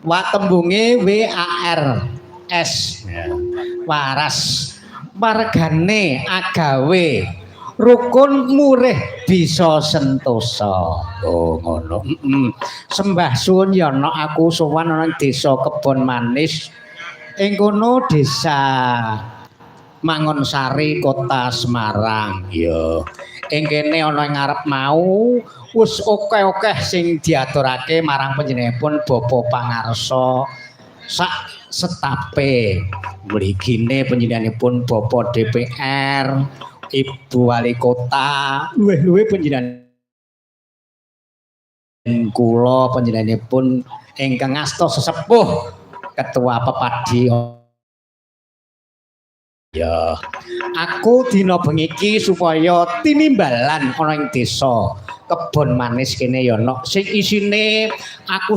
Wa tembunge W A R S. Ya. Waras. Wargane agawe rukun murih bisa sentosa. Oh ngono. Sembah suwun ya nok aku sowan ana desa Kebon Manis. Ing kono desa Mangonsari Kota Semarang. Ya. Ing kene ana ing ngarep mau wis akeh-akeh sing diaturake marang panjenenganipun Bapak Pangarsa sak setape. Mligine panjenenganipun Bapak DPR, Ibu Wali Kota, luwih-luwih panjenengan kula panjenenganipun ingkang ngasta sesepuh Ketua Pepadi. Ya, aku dina bengi iki supaya tinimbalan ana ing desa Kebon Manis kene ya nok sing isine aku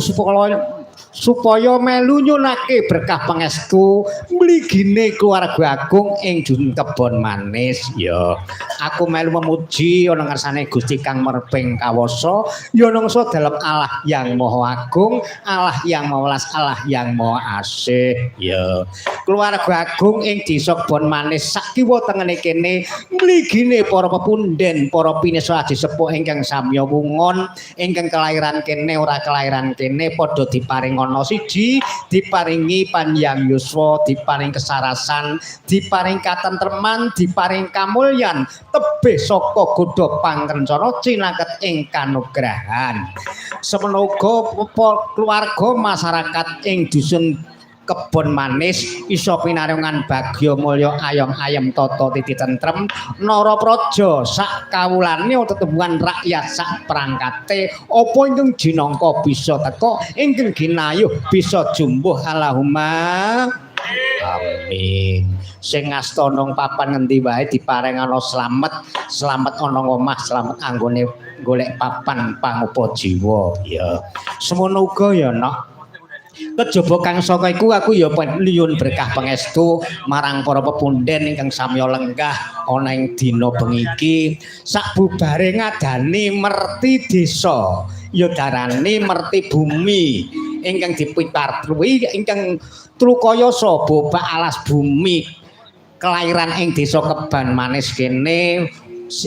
supaya melu nyunake berkah pangestu mligine keluarga agung ing Dusun Kebon Manis. Ya, aku melu memuji ana ngarsane Gusti Kang Merping Kawasa ya nangsa dalem Allah yang Maha Agung, Allah yang Maha Welas, Allah yang Maha Asih. Ya, keluarga agung ing desa Kebon Manis sak kiwa tengene kene mligine para pepunden, para pinesha aji sepuh ingkang samya wungon, ingkang kelahiran kene ora kelahiran kene padha diparing ana siji, diparingi panjang yuswa, diparing kesarasan, diparing katentreman, diparing kamulyan, tebih saka godha pangrencana cinaket ing kanugrahan. Semono uga keluarga masyarakat ing dusun Kebon Manis iso pinaringan bagya mulya ayom ayem tata titi tentrem nara praja sak kawulane tetembungan rakyat sak perangkate apa ingkang jinangka bisa teka ingkang ginayuh bisa jumbuh. Allahumma amin. Sing ngasta nang papan ngendi wae diparingana slamet, slamet ana omah, slamet anggone golek papan pangupa jiwa. Ya, semono uga ya nok. Kejaba kang saka iku aku ya nyuwun berkah pangestu marang para pepunden ingkang samya lenggah ana ing dina bengi iki sak bubare ngadani merti desa ya darani merti bumi ingkang dipipartuwi ingkang trukayasa bobak alas bumi kelahiran ing desa Kebon Manis kene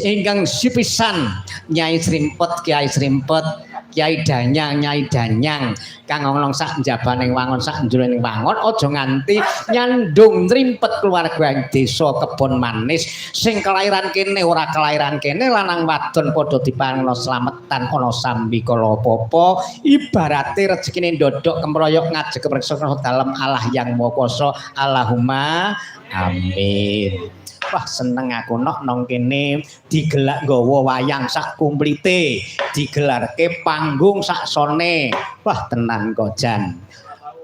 ingkang sipisan Nyai Srimpet, Kiai Srimpet, Kiai Danyang, Nyai Danyang kang ana sak njabaning wangon sak njroning wangon aja nganti nyandung nrimpet keluarga ing desa Kebon Manis sing kelahiran kene ora kelahiran kene lanang wadon padha diparingna slametan ana sambikala apa-apa ibarate rezekine ndodok kemroyok ngajeng kepreksa dalem Allah yang Maha Kuasa. Allahumma amin. Wah seneng aku nok nang kene digelak nggawa wayang sak kumplite, digelarke panggung sak sone. Wah tenan kok jan.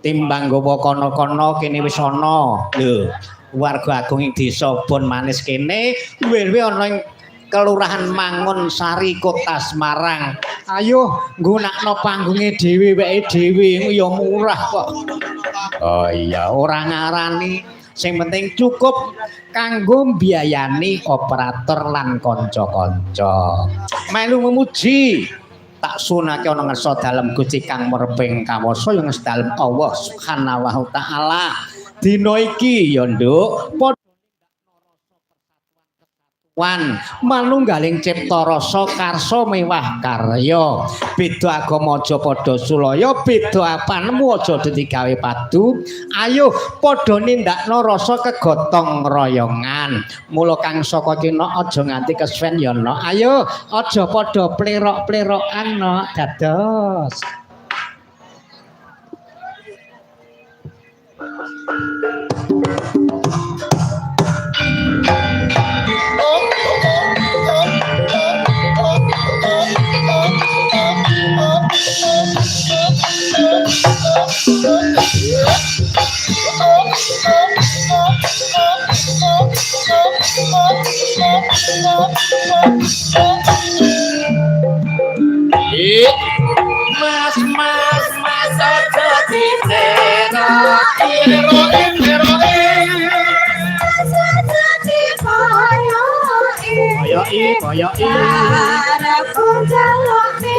Timbang nggawa kono-kono kene wis ana. Lho, warga agung ing desa Bon Manis kene luwih-luwih ana ing Kelurahan Mangunsari Kota Semarang. Ayo nggunakno panggunge dhewe weke dhewe ya murah kok. Oh iya, ora ngarani sing penting cukup kanggo mbiayani operator lan kanca-kanca. Melu memuji tak sunake ana ngersa dalem Gusti Kang Merping Kawasa ya ngersa dalem Allah Subhanahu wa taala. Dina iki ya Nduk padha wan manunggaling cipta rasa karsa mewah karya. Beda agama aja padha sulaya, beda panemu aja digawe padu. Ayo padha nindakno rasa kegotong royongan. Mula kang saka kina aja nganti kesuwen ya nok. Ayo aja padha plerok-plerokan nok dados. Mas mas mas aja diteroki. Koyoki koyoki. Arep njalukne.